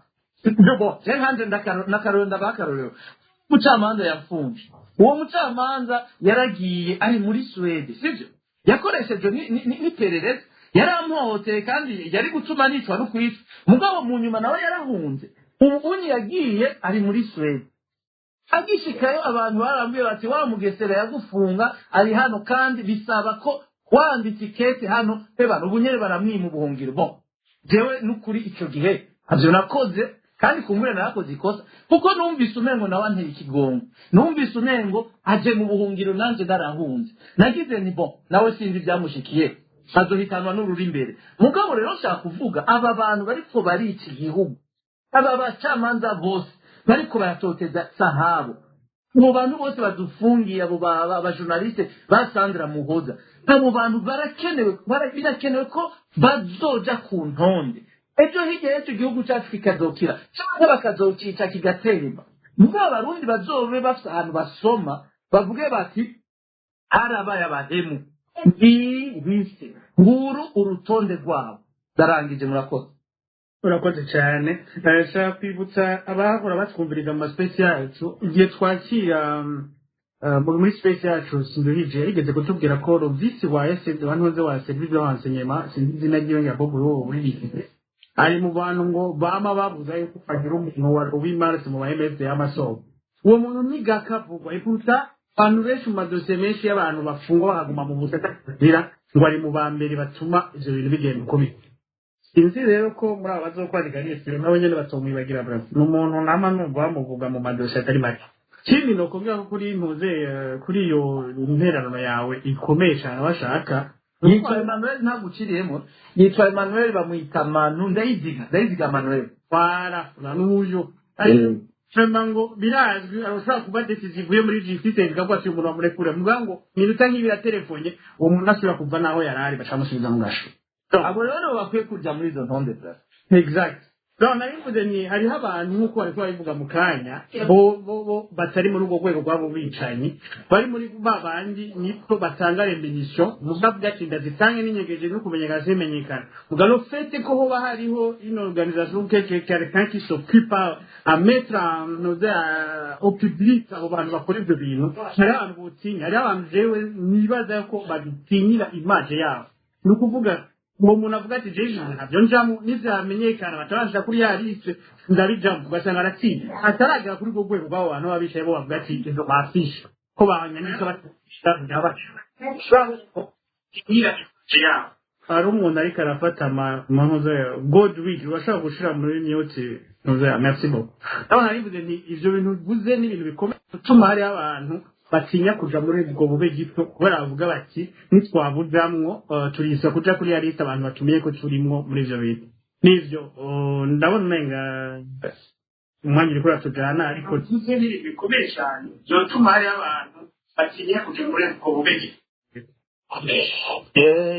Je nkanje n'akarorero, ndabaha akarorero. Umucamanza yafunze, uwo mucamanza yaragiye ari muri Suwede, sibyo? Yakoreshejwe n'iperereza, yarampohoteye kandi yari gutuma nicwa no kwicwa. Mugabo mu nyuma nawe yarahunze. Ubu unyi yagiye ari muri Suwede. Agishikayo abantu barambwiye bati wa Mugesera yagufunga ari hano, kandi bisaba ko wanditse ikete hano bebana ubu nyene baramwima ubuhungiro. Bon, jewe n'ukuri icyo gihe ntavyo nakoze, kandi kumbure narakoze ikosa, kuko numvise umengo nawe anteye ikigongo, numvise umengo aje mu buhungiro nanje narahunze. Nagize nti bon, nawe sinzi ibyamushikiye, azohitanwa n'ururi imbere. Mugabo rero nshaka kuvuga aba bantu bariko barica igihugu, aba bacamanza bose bariko baratoteza sahabo, abo bantu bose badufungiye, abo ba journalistes ba Sandra Muhoza, abo bantu barakenewe, birakenewe ko bazoja ku ntonde. Ejo hirya y'ejo igihugu cyacu kikazokira cyangwa bakazokica kigatemba, mugabo Abarundi bazobe bafise ahantu basoma bavuge bati harabaye abahemu bise nguru urutonde rwabo. Ndarangije, murakoze.
Urakoze cyane. Nshaka kwibutsa abahora batwumviriza mu ma space yacu, igihe twakira muri space yacu Sinduhije yarigeze kutubwira ko le vice wa SN wa ntuze wa service de renseignement, sinzi izina ryiwe nka Bob Rowe muri iki, ari mu bantu ngo bama babuza yuko hagira umuntu wa w'imarasi mu ba MS y'amasoko. Uwo muntu ni gakavugwa iputa. Abantu benshi mu madosiye menshi y'abantu bafungwa bakaguma mu butaka ngo ari mu ba mbere batuma ivyo bintu bigenda uko biri. Sinzi rero ko muri abo bazokwandika n'isiro nabo nyene batomwibagira bro. Ni umuntu nama numva bamuvuga mu madosiye atari make. Ikindi nokongera ko kuri ntuze kuri iyo ntererano yawe ikomeye cyane bashaka.
Yitwa Emmanuel, ntabwo uciriyemo, yitwa Emmanuel, bamwita Manu Ndayiziga, Ndayiziga Emmanuel.
Wara n'uyu Vraiment ngo birazwi arashobora kuba décision ivuye muri justice ikavuga ati umuntu bamurekura, muga ngo minota nk'ibiri atelefone uwo muntu asubira kuva naho yari ari, bacamusubiza mu gasho.
Abo rero nibo bakwiye kuja muri izo ntonde bra.
Exact. Donc narivuze ni hariho abantu nk'uko bariko babivuga mu kanya bo batari muri urwo rwego rw'abo bicanyi, bari muri ba bandi niko batanga rémission, mugavuga ati ndazitange n'inyegeje no kumenyekana zimenyekana. Muga le fait ko hoba hariho une organisation, quelqu'un qui s'occupe à mettre au public abo bantu bakora ivyo bintu, hariho abantu botinya, hariho abantu jewe nibaza ko babitinyira image yabo. Ni ukuvuga uwo muntu avuga ati jeje ntabyo njamo, nivyamenyekana batarashira kuri ya liste ndabijamo, ugasanga aratsinda ataragera kuri urwo rwego rw'abo bantu baba bicaye bo bavuga ati izo mafishe ko banyandika batashyira yabo. Hari umuntu ariko arafata amanuza ya Godwin, urashobora gushira muri mute ntuza ya, merci beaucoup. Ndabona narivuze nti ivyo bintu bivuze ni ibintu bikomeye gutuma hariho abantu batinya kuja muri ubwo bube gito, kubera bavuga bati nitwabujamwo turisa kuja kuri ya liste abantu batumiye ko turimwo muri ivyo bintu. Nivyo ndabona umenga umwanya uriko uratujana, ariko tuze ni ibintu bikomeye cane vyotuma hariho abantu batinya kuja muri ubwo bube gito.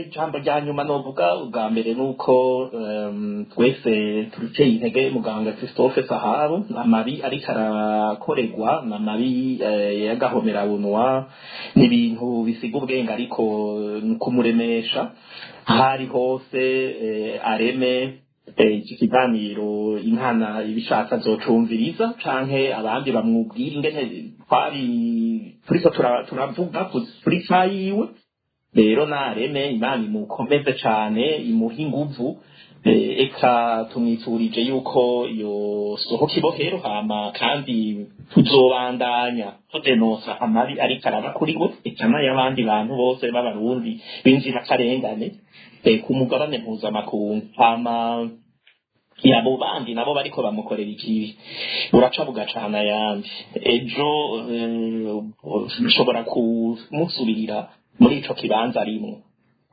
Ijambo rya nyuma novuga ubwa mbere ni uko twese turuteye intege muganga Christophe Sahabu. Amabi ariko arakorerwa ni amabi y'agahomerabunwa, ni ibintu bisiga ubwenge, ariko ni ukumuremesha ahari hose areme iki kiganiro Imana ibishatse azocumviriza canke abandi bamubwira ingene twari turiko turavuga kuri yiwe. Rero nareme, Imana imukomeze cane, imuhe inguvu, eka tumwifurije yuko yosohoka ibohero, hama kandi tuzobandanya tudenosa amabi ariko araba kuri we, eka n'ay'abandi bantu bose b'Abarundi b'inzirakarengane ku mugabane mpuzamakungu. Hama abo bandi nabo bariko bamukorera ikibi, buraca bugacana ayandi, ejo bishobora kumusubirira muri ico kibanza arimwo.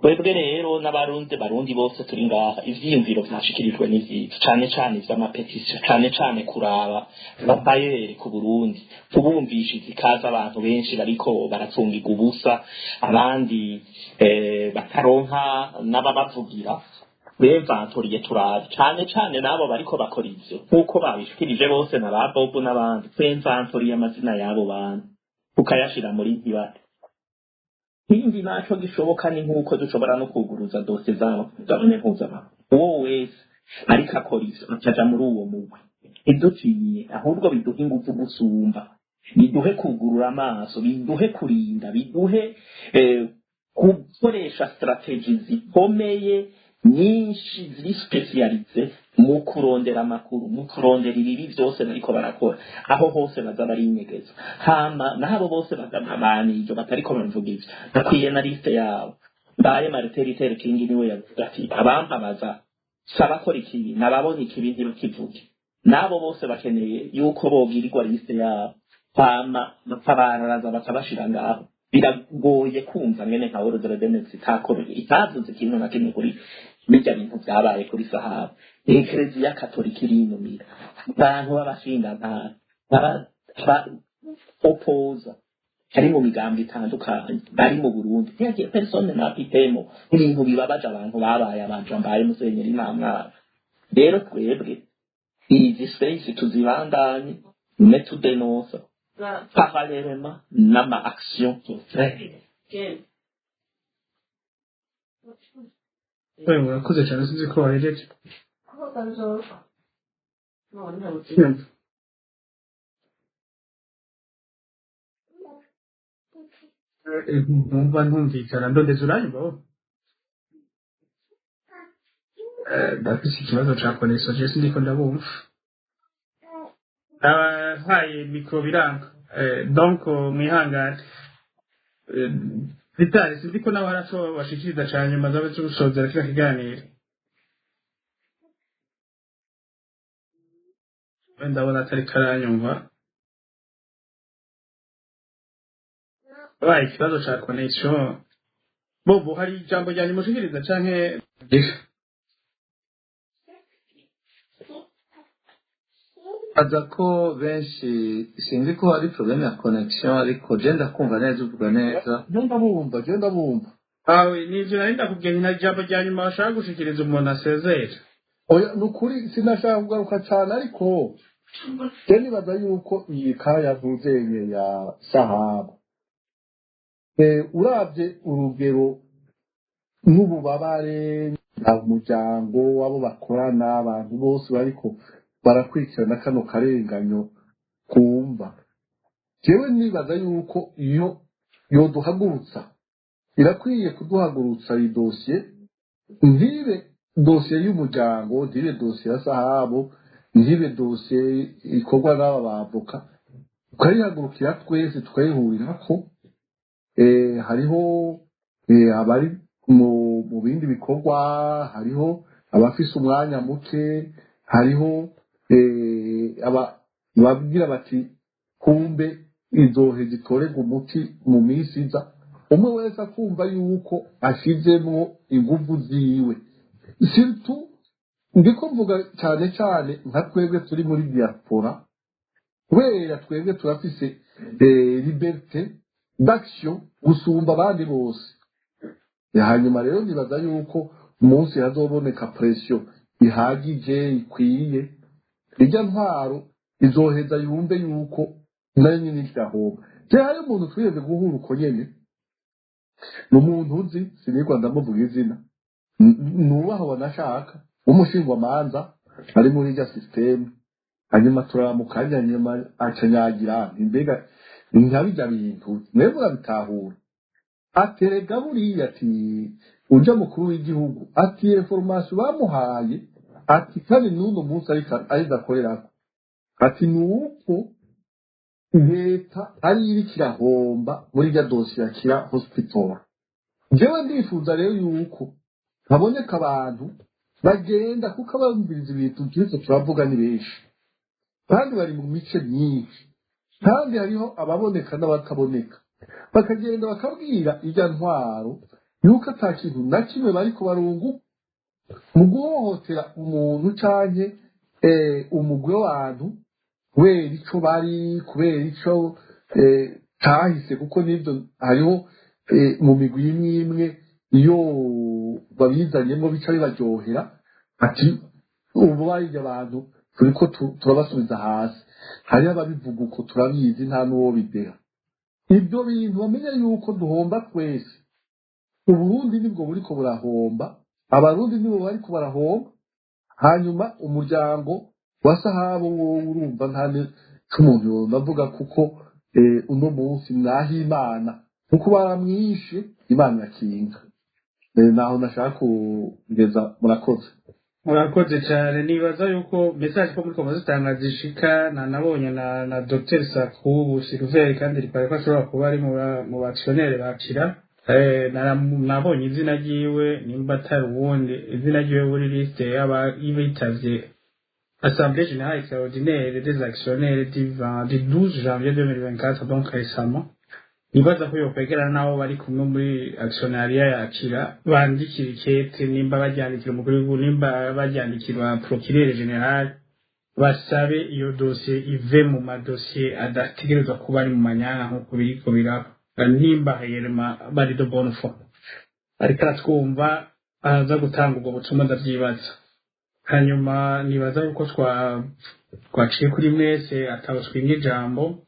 Twebwe rero n'Abarundi, Barundi bose turi ngaha, ivyiyumviro vyashikirijwe ni vyiza cane cane, ivy'amapetisiyo cane cane, kuraba abayere ku Burundi, kubumvisha izikaza abantu benshi bariko baratungirwa ubusa, abandi bataronka n'ababavugira. Bevantoriye turabe cane cane n'abo bariko bakora ivyo nk'uko babishikirije bose na ba Bobo n'abandi, twemvantoriye amazina y'abo bantu tukayashira muri ntibate. Ikindi naco gishoboka ni nk'uko dushobora no kuguruza dosiye zabo mugabane mpuzamahanga, uwo wese ariko akora ivyo akaja muri uwo mugwi. Ntidutinye, ahubwo biduhe inguvu gusumba, biduhe kugurura amaso, biduhe kurinda, biduhe gukoresha stratégies zikomeye nyinshi ziri spécialisées mu kurondera amakuru, mu kurondera ibibi byose bariko barakora aho hose baza barinyegeza. Hama n'abo bose bagabanijo batariko baravuga ivyo bakwiye na liste yabo. Baye Martin Luther King niwe yavuga ati abampabaza sabakora ikibi nababonye ikibi ntibakivuge. N'abo bose bakeneye yuko bogirirwa liste yabo, hama bakabararaza bakabashira ngaho. Biragoye kumva ngene nka Ordre des Médecins itakoreye, itavuze ikintu na kimwe kuri bijya bintu byabaye kuri Sahara. Ekereziya Katolika irinumira, abantu b'abashingantahe opoza ari mu migambi itandukanye bari mu Burundi, ntiyagiye personne napitemo. Ibintu bibabaje, abantu babaye abaja mbaye musenyeri nta mwana. Rero twebwe izi space tuzibandanye ne tudenosa parallèlement n'ama action concrète.
Wewe urakoze cyane, sinzi ko wahejeje. Numva ntumvikana, ndondeza uranyumva wowe? Ndafise ikibazo ca connexion, je sindiko ndabumva. Abahaye micro biranga. Donc mwihangane. Vitali, sinzi ko nawe hari aco bashikiriza cane nyuma zabe tusozera kino kiganiro. Wenda ndabona atari karanyumva, babaye ikibazo ca connection. Bobo, hari ijambo rya nyuma ushikiriza canke?
Aza ko benshi, sinzi ko hari problème ya connexion, ariko je ndakumva neza, uvuga neza.
Je ndabumva, je ndabumva.
Awe nivyo nari ndakubwiye, nti nta ijambo rya nyuma bashaka gushikiriza umuntu asezera.
Oya, ni ukuri sinashaka kugaruka cyane, ariko je nibaza yuko iyi kaya ntuzeye ya Sahabu, uravye urugero n'ububabare umuryango w'abo bakorana, abantu bose bariko barakurikirana kano karenganyo kumva, jewe nibaza yuko iyo yoduhagurutsa, irakwiye kuduhagurutsa. Iyi dosiye ntibe dosiye y'umuryango, ntibe dosiye ya Sahabu, ntibe dosiye ikorwa n'aba bavoka, tukayihagurukira twese, tukayihurirako. Hariho abari mu bindi bikorwa, hariho abafise umwanya muke, hariho ababwira bati kumbe izohe zitorerwa umuti mu minsi iza. Umwe wese akumva yuko ashizemwo inguvu ziwe, surtout ndiko mvuga cyane cyane nka twebwe turi muri diaspora, kubera twebwe turafise liberté d'action gusumba abandi bose. Hanyuma rero nibaza yuko umunsi hazoboneka pression ihagije ikwiye, irya ntwaro izoheza yumve yuko nayo nyine irahomba. Je hari umuntu twigeze guhura uko nyene, ni umuntu uzi, sinigwa ndamuvuga izina, nubaha wanashaka, w'umushingwamanza ari muri irya système. Hanyuma turamukanya, nyuma acanyagira imbega nka bijya bintu mwe murabitahura, aterega buriya ati uja mukuru w'igihugu, ati information bamuhaye, ati kandi n'uno munsi ariko akorerako, ati nuko leta ari iriko irahomba muri irya dosiye ya Kira Hospital. Jewe ndifuza rero yuko haboneka abantu bagenda, kuko abumviriza ibintu turiko turavuga ni benshi kandi bari mu mice myinshi, kandi hariho ababoneka n'abataboneka, bakagenda bakabwira irya ntwaro yuko ata kintu na kimwe bariko barunguka mu guhohotera umuntu canke umugwi w'abantu kubera ico bari, kubera ico kahise, kuko n'ivyo hariho mu migwi imwe imwe iyo babizanyemo bica bibaryohera, ati ubu barya abantu turiko turabasubiza hasi. Hariho ababivuga uko, turabizi, nta n'uwo bideha. Ibyo bintu bamenya yuko duhomba twese. Uburundi nibwo buriko burahomba, Abarundi nibo bariko barahomba. Hanyuma umuryango wa Sahabu wowe urumva nta n'umuntu yonavuga, kuko uno munsi naho Imana kuko baramwishe, Imana irakinga. Naho nashaka kugeza, murakoze.
Murakoze cyane. Nibaza yuko message ko muriko muzitanga zishika na nabonye na Dr Sakubu Silver, kandi ripare ko ashobora kuba ari mu ba actionnaire bakira. Nabonye izina ryiwe, nimba atari uwundi, izina ryiwe muri liste y'abitavye Assemblée générale extraordinaire des actionnaires du 20, du 12 janvier 2024, donc récemment. Nibaza ko yokwegerana n'abo bari kumwe muri actionnariat yakira, bandikira ikete, nimba baryandikira umukuru w'igihugu, nimba baryandikira procureur général, basabe iyo dosiye ive mu madosiye adategerezwa kuba ari mu manyanga nk'uko biriko biraba. Nimba yerema bari de bonne foi, ariko aratwumva, araza gutanga ubwo butumwa, ndavyibaza. Hanyuma nibaza yuko twaciye kuri mwese ataba twinga ijambo.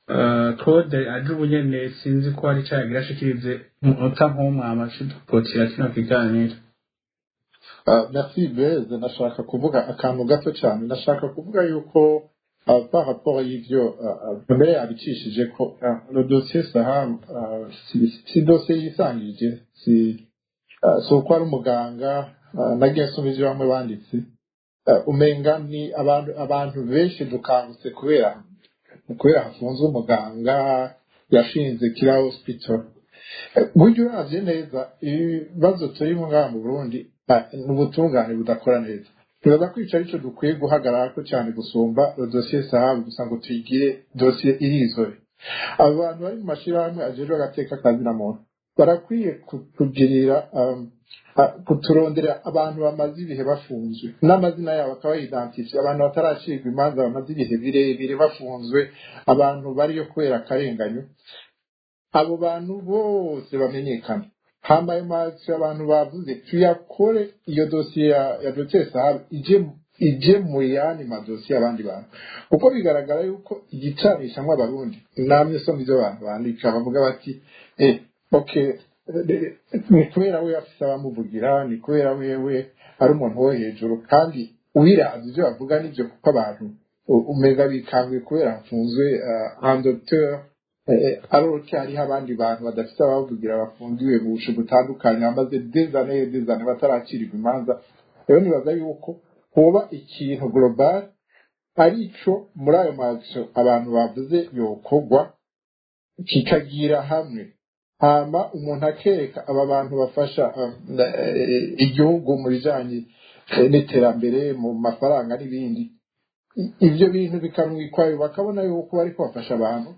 Claude aje ubu nyene, sinzi ko hari ico yagira ashikirize umunota nk'umwama dupotira kino kiganiro.
Merci Blaise. Nashaka kuvuga akantu gato cyane. Nashaka kuvuga yuko par rapport y'ivyo mbere yabicishije ko le dossier Saham si dossier yisangije, si uko ari umuganga. Nagiye nsoma ivyo bamwe banditse, umenga ni abantu benshi dukangutse kubera hafunzwe umuganga yashinze Kira Hospital. Burya uravye neza ibibazo turimo ngaha mu Burundi, ni ubutungane budakora neza. Nibaza ko ico arico dukwiye guhagararako cyane gusumba dosiye Sahabu gusa ngo tuyigire dosiye irizore. Abo bantu bari mu mashirahamwe ajejwe agateka kazina muntu barakwiye kutugirira kuturondera abantu bamaze ibihe bafunzwe n'amazina yabo akaba yidantifiye, abantu bataracirwa imanza bamaze ibihe birebire bafunzwe, abantu bariyo kubera akarenganyo. Abo bantu bose bamenyekana. Hama ayo maso abantu bavuze tuyakore, iyo dosiye ya dosiye Sahabu ije mu yandi madosiye abandi bantu, kuko bigaragara yuko igicanishamwo Abarundi. Namwe soma ivyo abantu bandika, bavuga bati: "Okay, ni kubera we afise abamuvugira, ni kubera wewe ari umuntu wo hejuru." Kandi ubiravye ivyo bavuga nivyo, kuko abantu umenga bikanguye kubera hafunzwe un docteur, alors que hariho abandi bantu badafite abavugira bafungiwe mu busho butandukanye, bamaze des années et des années bataracirirwa imanza. Rero nibaza yuko hoba ikintu global, arico muri ayo maso abantu bavuze yokorwa, kikagira hamwe, hama umuntu akereka aba bantu bafasha igihugu mu bijanye n'iterambere mu mafaranga n'ibindi. Ivyo bintu bikamwikwayo, bakabona yuko bariko bafasha abantu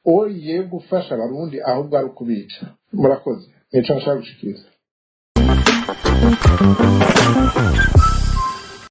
uwo yiye gufasha Abarundi ahubwo ari ukubica. Murakoze, nico nshaka gushikiriza.